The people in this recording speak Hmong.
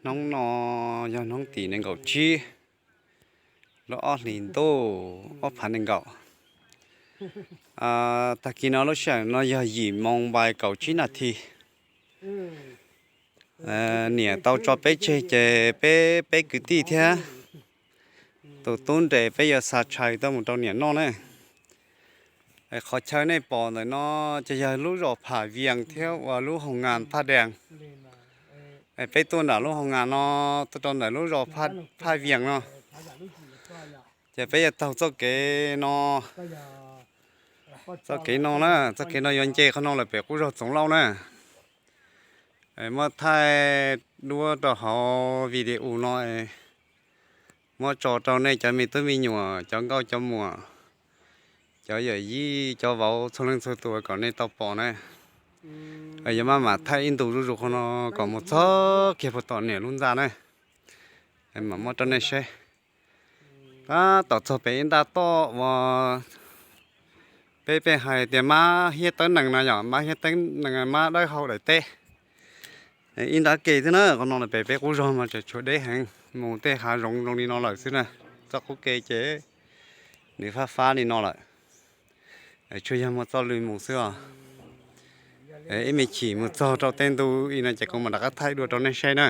Hnub no yog hnub tim nees nkaum tsib lub ob hlis ntuj ob phav nees nkaum. Tag kis no lub sij hawm no yog yim moos npais kaum tsib nas this. Niam tau tso peb tseg ces peb, peb kwv tij thiab tus tub nres peb yuav xa tshais tuaj mus rau niam noj na. Qhov chaw nej pom ntawm no ces yog lub zos Pham Vias thiab uas lub hoo nas Phaj Dees. Peb tuaj nram lub hoo nas no, tuaj rau ntawm lub zos Phaj Vias no, ces peb yuav taug txoj kev no, txoj kev no na, txoj kev no yuav nce qhov no lawm pem qub zog Txoov Lauj na. Muab thaij duab rau hauv video no, muab tso rau nej cov me tub me nyuam, cov nkauj cov muam, cov yawm yij cov vauv txhua leej txhua tus kom nej tau pom na. Yuav maj mam thaij ib ntus zuj zus qhov no kom mus txog kiag puag tom niam lub ntxa na. Mam muab rau nej saib. Tab tom txog pem ib ntaj toj uas peb pheej hais tias mab hiab tawb nees no yom, mab hiab tawb nees, mab dawb hau daim teb. Ib nrab ke xwb na, qhov no pem peb qub zog mas tseem tshuav deb heev, mus tej hav zoov zoo li no lawm xwb na. Txoj qub ke ces nws fab fab li no lawm, tsuas yog muaj txoj lw mus xwb os. Ib me chim mus txog rau tej ntu i no ces kuv mam rov qab thaij dua rau nej saib na.